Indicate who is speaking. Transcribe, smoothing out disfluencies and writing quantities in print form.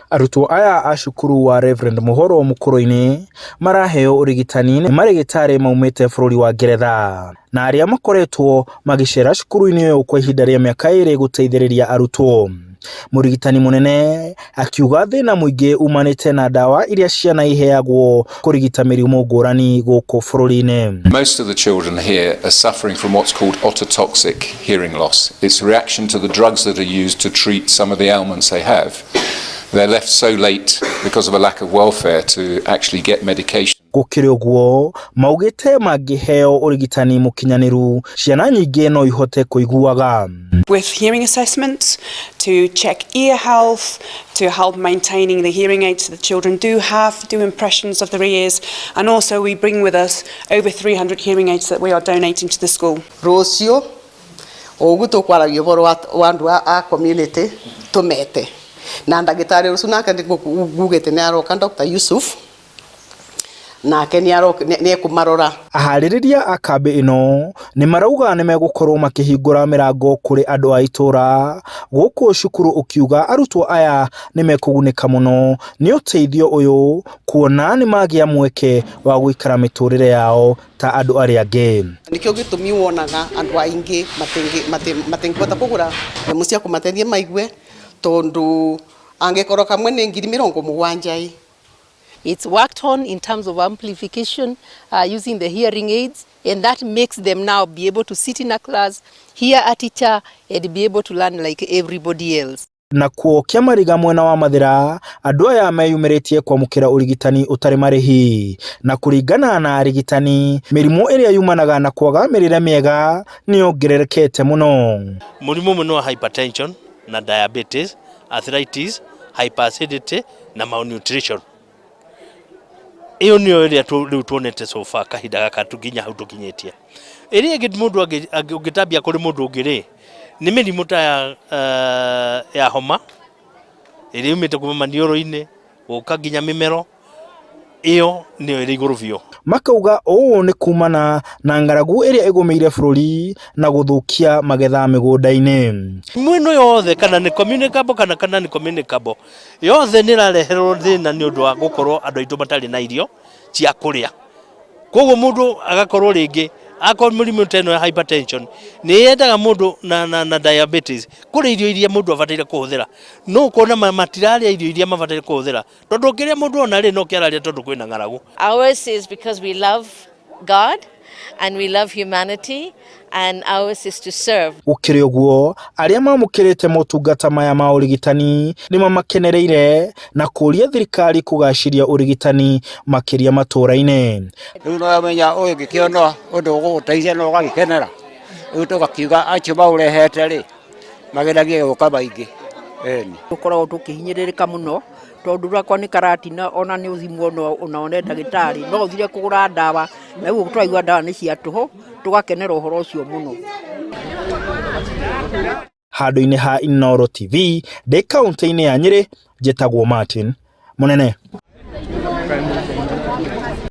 Speaker 1: Arutwo aya a cukuru wa Reverend Muhoro Mũkũrũ-inĩ maraheo ũrigitani nĩ marĩgĩtarĩ maumĩte bũrũri wa Ngeretha na arĩa makoretwo magĩcera cukuru-inĩ ũyũ kwa ihinda rĩa mĩaka ĩrĩ gũteithĩrĩria arutwo. Mũrigitani mũnene akiuga thĩna mũingĩ umanĩte na ndawa iria ciana iheagwo kũrigita mĩrimũ ngũrani gũkũ bũrũri-inĩ.
Speaker 2: Most of the children here are suffering from what's called ototoxic hearing loss. It's a reaction to the drugs that are used to treat some of the ailments they have. They're left so late because of a lack of welfare to actually get medication.
Speaker 1: Gũkĩrĩ ũguo, maugĩte mangĩheo ũrigitani mũkinyanĩru, ciana nyingĩ no ihote kũiguaga.
Speaker 3: With hearing assessments to check ear health, to help maintaining the hearing aids that the children do have, do impressions of their ears, and also we bring with us over 300 hearing aids that we are donating to the school.
Speaker 4: Rũciũ ũguo tũkwaragia ũhoro wa andũ a community tũmete na ndagĩtarĩ ũcio nake ngugĩte nĩ aroka, Dr. Yusuf, nake nĩ ekũmarora.
Speaker 1: Aharĩrĩria a kambĩ ĩno nĩ marauga nĩ megũkorwo makĩhingũra mĩrango kũrĩ andũ a itũra gũkũ cukuru, ũkiuga arutwo aya nĩ mekũgunĩka mũno nĩ ũteithio ũyũ kuona nĩ magĩa mweke wa gũikara mĩtũrĩre yao ta andũ arĩa angĩ.
Speaker 4: Nĩkĩo gĩtũmi wonaga andũ aingĩ matingĩhota kũgũra nyamũ cia kũmateithia maigue, tondũ angĩkorwo kamwe nĩ 70,000 ĩ.
Speaker 5: It's worked on in terms of amplification using the hearing aids, and that makes them now be able to sit in a class, hear a teacher, and be able to learn like everybody else.
Speaker 1: Nakuo Kĩamariga mwena wa Mathĩra, andũ aya meyumĩrĩtie kwamũkĩra ũrigitani ũtarĩ marĩhi, na kũringana na arigitani, mĩrimũ ĩrĩa yumanaga na kwaga mĩrĩre mĩega nĩ yongererekete mũno.
Speaker 6: Mũrimũ ũmwe nĩ wa hypertension na diabetes, arthritis, hyperacidity na malnutrition. Ĩyo nĩyo ĩrĩa rĩu tuonete so far kahinda gaka tũkinya hau tũkinyĩtie. Ĩrĩa ĩngĩ mũndũ ũngĩtambia kũrĩ mũndũ ũngĩ rĩ, nĩ mĩrimũ ta ya homa ĩrĩa yumĩte kuma maniũrũ-inĩ gũka nginya mĩmero, ĩyo nĩyo ĩrĩ igũrũ biũ.
Speaker 1: Makauga ũũ nĩ kumana na ng'aragu ĩrĩa ĩgũmĩire bũrũri na gũthũkia magetha mĩgũnda-inĩ.
Speaker 6: Mĩrimũ ĩno yothe, kana nĩ communicable kana nĩ communicable, yothe nĩ ĩrareherwo thĩna nĩ ũndũ wa gũkorwo andũ aitũ matarĩ na irio cia kũrĩa. Koguo mũndũ agakorwo rĩngĩ akorwo mũrimũ ta ĩno ya hypertension nĩ yendaga mũndũ na diabetes, kũrĩ irio iria mũndũ abataire kũhũthĩra, no ũkona matirarĩa irio iria mabataire kũhũthĩra, tondũ kĩrĩa mũndũ ona rĩ no kĩararĩa tondũ kwĩna ng'aragu.
Speaker 7: Ours is because we love God and we love humanity, and ours is to serve.
Speaker 1: Gũkĩrĩ ũguo, arĩa mamũkĩrĩte motungata maya ma ũrigitani nĩ mamakenereire na kũũria thirikari kũgacĩria ũrigitani makĩria matũũra-inĩ.
Speaker 8: Rĩu no menya ũyũ ngĩkĩona ũndũ ũgũgũteithia no ũgagĩkenera. Rĩu tũgakiuga acio maũrehete rĩ, mageragie gũka maingĩ, ĩni.
Speaker 9: Tũkoragwo tũkĩhinyĩrĩrĩka mũno tondũ gakwa nĩ karatina, ona nĩ ũthimwo ona one ndagĩtarĩ no ũthire kũgũra ndawa, na rĩu tũraigua ndawa nĩ cia tũhũ, tũgakenera ũhoro ũcio mũno.
Speaker 1: Handũ-inĩ ha Inooro TV ndĩ kaũntĩ-inĩ ya Nyĩrĩ, njĩtagwo Martin Mũnene.